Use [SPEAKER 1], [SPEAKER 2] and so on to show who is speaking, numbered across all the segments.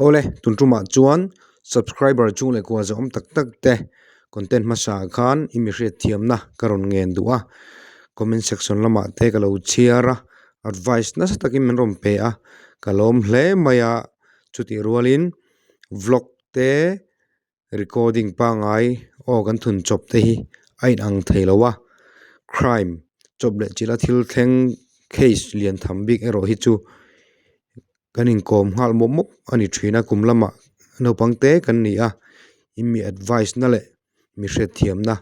[SPEAKER 1] Awle, tun tumah chuan subscriber chung leh kua zawm tak tak te content hmasa ah khan i mi hriat thiamna ka rawn ngen duh a, comment section lamah te ka lo chhiar a, advice nasa takin min rawn pe a, ka lawm hle mai a, chutih rualin vlog te recording pangngai aw kan thun chawp te hi a inang thei lo a, crime chawp leh chilh a thil thleng case lian tham bik erawh hi chu kan inkawm nghal mawp mawp a ni thin a kum lamah naupang te kan ni a in mi advice na leh mi hriatthiamna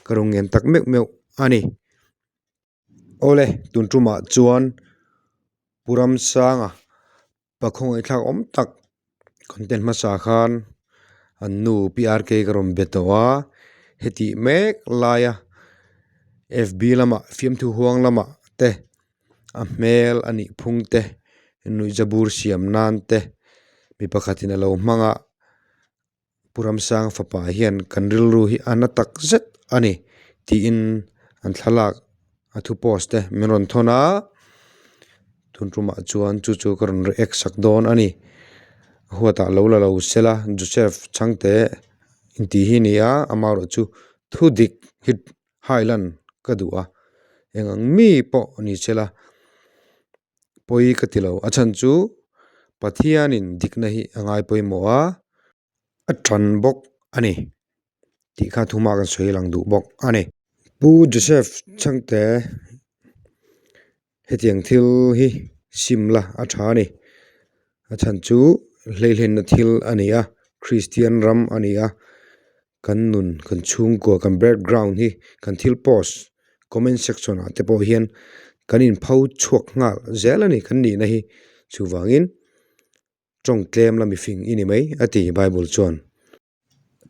[SPEAKER 1] ka rawn ngen tak meuh meuh a ni. Awle tun tumah chuan Pu Ramsanga pa khawngaihthlak awm tak content hmasa khan an nu PRK ka rawn be tawh a hetih mek laia F_B lamah fiamthu huang lamah te a hmel a nih phung te nuihzabur siam nan te mi pakhatin a lo hmang a. Pu Ramsang fapa hian kan rilru hi a na tak zet a ni tiin an thlalak a thu post te min rawn thawn a tun tumah chuan chu chu ka rawn react sak dawn a ni a huatah lo la lo sela Joseph Chhangte intih hi a ni a amaherawhchu thu dik hi hai lan ka duh a eng ang mi pawh ni sela pawi ka ti lo a chhan chu Pathianin dikna hi a ngai pawimawh a a tan bawk a ni tih kha thuma kan sawi lang duh bawk a ni. Pu Joseph Chhangte hetiang thil hi sim la a tha a ni a chhan chu hleihlenna thil a ni a Kristian ram a ni a kan nun kan chhungkua kan background hi kan thil post comment section ah te pawh hian kan in pho chhuak nghal zel a ni kan nihna hi chuvangin tawng tlem la mifing i ni mai a ti bible chuan.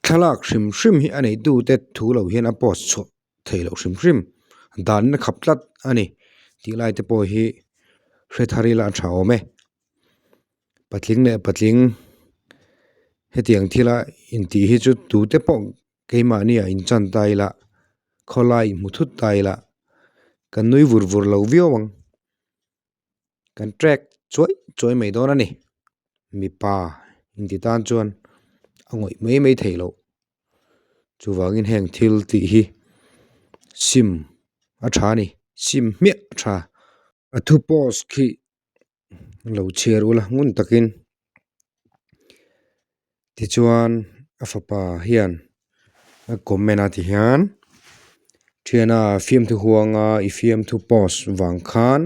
[SPEAKER 1] Thlalak hrim hrim hi a neitu te thu lo hian a post chhuah theih loh hrim hrim dan a khap tlat a ni tih lai te pawh hi hre thar ila a tha awm e. Patling leh patling hetiang thila intih hi chu tute pawh keimahni ah inchan ta ila khawlai hmu thut ta ila kan nui vur vur lo viau ang kan track chuai chuai mai dawn a ni mipa inti tan chuan a ngawih mai mai theih loh chuvangin heng thil tih hi sim a tha a ni sim hmiah a tha a thu post khi. Lo chhiar ula ngun takin tichuan a fapa hian a comment a ti hian thiana fiamthu huanga i fiamthu post vang khan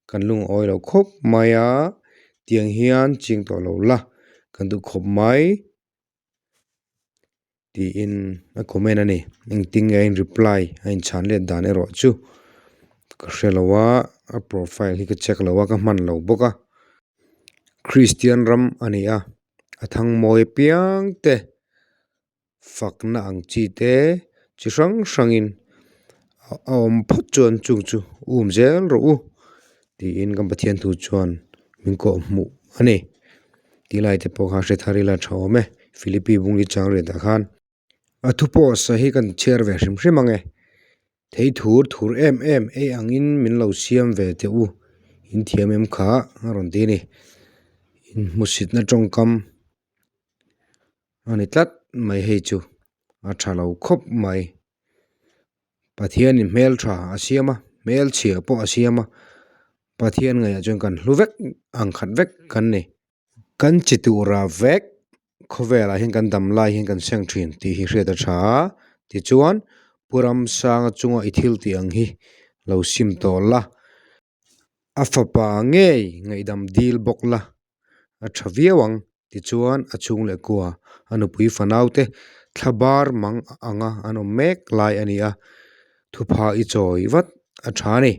[SPEAKER 1] kan lungawi lo khawp mai a tiang hian ching tawh lo la kan duh khawp mai. Tiin a comment a ni. Engtin nge a in reply a in chhan let dan erawh chu ka hre lo a, a profile hi ka check lo a ka hman lo bawk a. Christian ram a ni a, a thang mawi apiang te fakna ang chi te chi hrang hrangin a awm phawt chuan chung chu um zel rawh u tiin kan Pathian thu chuan min kawh hmuh a ni. Tih lai te pawh kha hre thar ila tha awm e Philippi bungli chang riat ah khan a thu pawh sa hi kan chhiar ve hrim hrim ang e thei thur thur em em ei ang in min lo siam ve teh u in thiam em kha a rawn ti a ni inhmusitna tawngkam a ni tlat mai hei chu a tha lo khawp mai. Pathianin hmel tha a siam a, hmel chhia pawh a siam a, Pathian ngaihah chuan kan hlu vek ang khat vek kan ni. Kan chi tura vek khawvelah hian kan dam lai hian kan seng thin tih hi hriat a tha a, tichuan Pu Ramsanga chunga i thil tih ang hi lo sim tawh la. A fapa ngei ngaihdam dil bawk la a tha viau ang tichuan a chhung leh kua a nupui fanau te thla bar mang anga an awm mek lai a ni a, thupha i chawi vat a tha a ni.